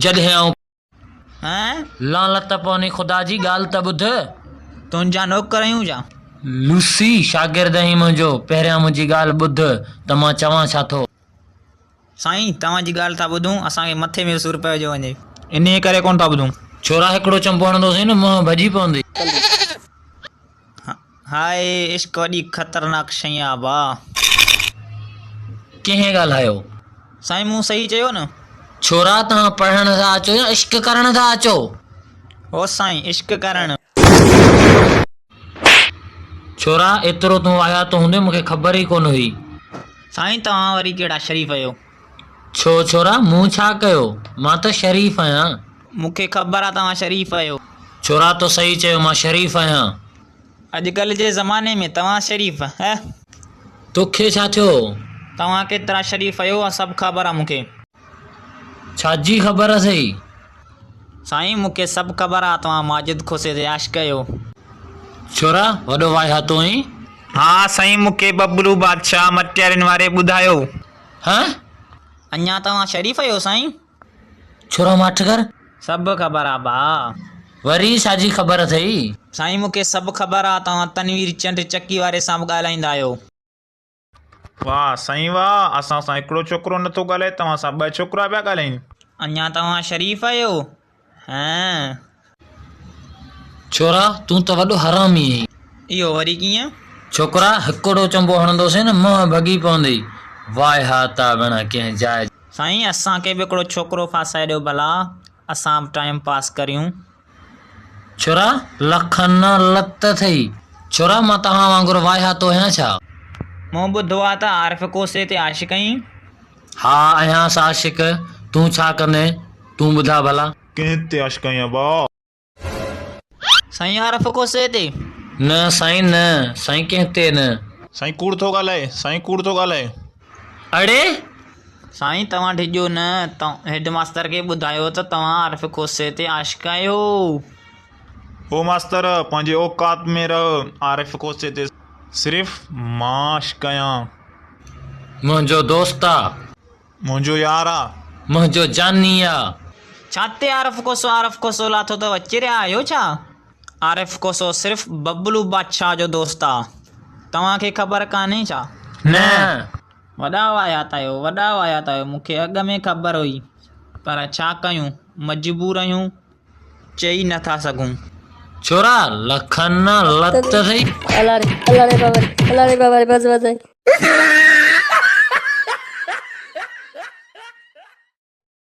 جڏهن آئون. هين؟ لعنت پوني خدا جي ڳالهه ته ٻڌ. تنهنجا نوڪر آهيون ڇا؟ لوسي، شاگرد آهين منهنجو، پهريان منهنجي ڳالهه ٻڌ ته مان چوان ڇا ٿو. سائين، توهان جي ڳالهه ٿا ٻڌون، اسان کي مٿي ۾ سور پئجيو وڃي. انهيء ڪري ڪونه ٿا ٻڌون. ڇورا، هڪڙو چنبو هڻندوسين نه منهن ڀڄي پوندي. هاء، عشق وڏي خطرناڪ شيء آ ڀاء. ڪنهن ڳالهايو؟ سائين مون صحيح چيو نه؟ ڇورا توهان پڙهڻ ٿا اچو يا عشق ڪرڻ ٿا اچو؟ هو سائين عشق ڪرڻ. ڇورا ايترو تون واهياتو هوندين مون کي خبر ئي ڪونه هئي. سائين توهان وري ڪهڙا شريف آهيو. ڇو ڇورا مون ڇا ڪيو؟ مان ته شريف آهيان. مون کي خبر آ توهان شريف آهيو. ڇورا تو صحيح چيو مان شريف آهيان. اڄڪلهه جي زماني ۾ توهان شريف هه. توکي ڇا ٿيو؟ توهان ڪيترا شريف آهيو اها سڀ خبر آ مون کي. ڇا جي خبر اٿئي؟ سائين مون کي سڀ خبر آ توهان ماجد کوسي تي عاشق آهيو. ڇورا وڏو واهياتو آهين. ها سائين مون کي ببلو بادشاهه مٽيارين واري ٻڌايو. هه؟ اڃا توهان شريف آهيو سائين؟ ڇورا ماٺ ڪر. سڀ خبر آ ڀاء. وري ڇا جي خبر اٿئي؟ سائين مون کي سڀ خبر آ توهان تنوير چنڊ چڪي واري سان به ڳالهائيندا آهيو. واه سائين واه اسان سان هڪڙو ڇوڪرو نٿو ڳالهائي توهان سان ٻه ڇوڪرا پيا ڳالهائين. اڃا توهان شريف آهيو هين. ڇورا تون ته وڏو حرامي آهين. اهو وري ڪيئن؟ ڇوڪرا هڪڙو چنبو هڻندوسين نه منهن ڀڳي پوندئي. واهه ها تا بڻا ڪنهن جاء جا. سائين اسان کي به هڪڙو ڇوڪرو ڦاسائي ڏيو ڀلا اسان به ٽائيم پاس ڪريون. ڇورا لکن نه لت اٿئي. ڇورا مان توهان وانگر واهياتو آهيان ڇا؟ مون ٻڌو آ ته عارف کوسي تي عاشق آهين. ها آهيانس عاشق، تون ڇا ڪندين؟ تون ٻڌاء ڀلا. ڪنهن تي عاشق آهين ابا؟ سائين عارف کوسي تي. نه سائين نه، سائين ڪنهن تي نه. سائين ڪوڙ ٿو ڳالهائي، سائين ڪوڙ ٿو ڳالهائي. اڙي! سائين توهان ڊڄو نه، هيڊ ماستر کي ٻڌايو ته توهان عارف کوسي تي عاشق آهيو. او ماستر پنهنجي اوقات ۾ رهه، عارف کوسي تي صرف مان عاشق آهيان. منهنجو دوست آ. منهنجو يار آ. منهنجو جاني آ. ڇا تي عارف کوسو عارف کوسو لاٿو اٿو، چريا آهيو ڇا؟ عارف کوسو صرف ببلو بادشاهه جو دوست آ، توهان کي خبر ڪانهي ڇا؟ نه. وڏا واهيات آهيو، وڏا واهيات آهيو، مون کي اڳ ۾ خبر هئي، پر ڇا ڪيون، مجبور آهيون، چئي نه ٿا سگهون. ڇورا لکن نه لت اٿئي. الله ري الله ري بابا ري الله ري بابا ري بس بس.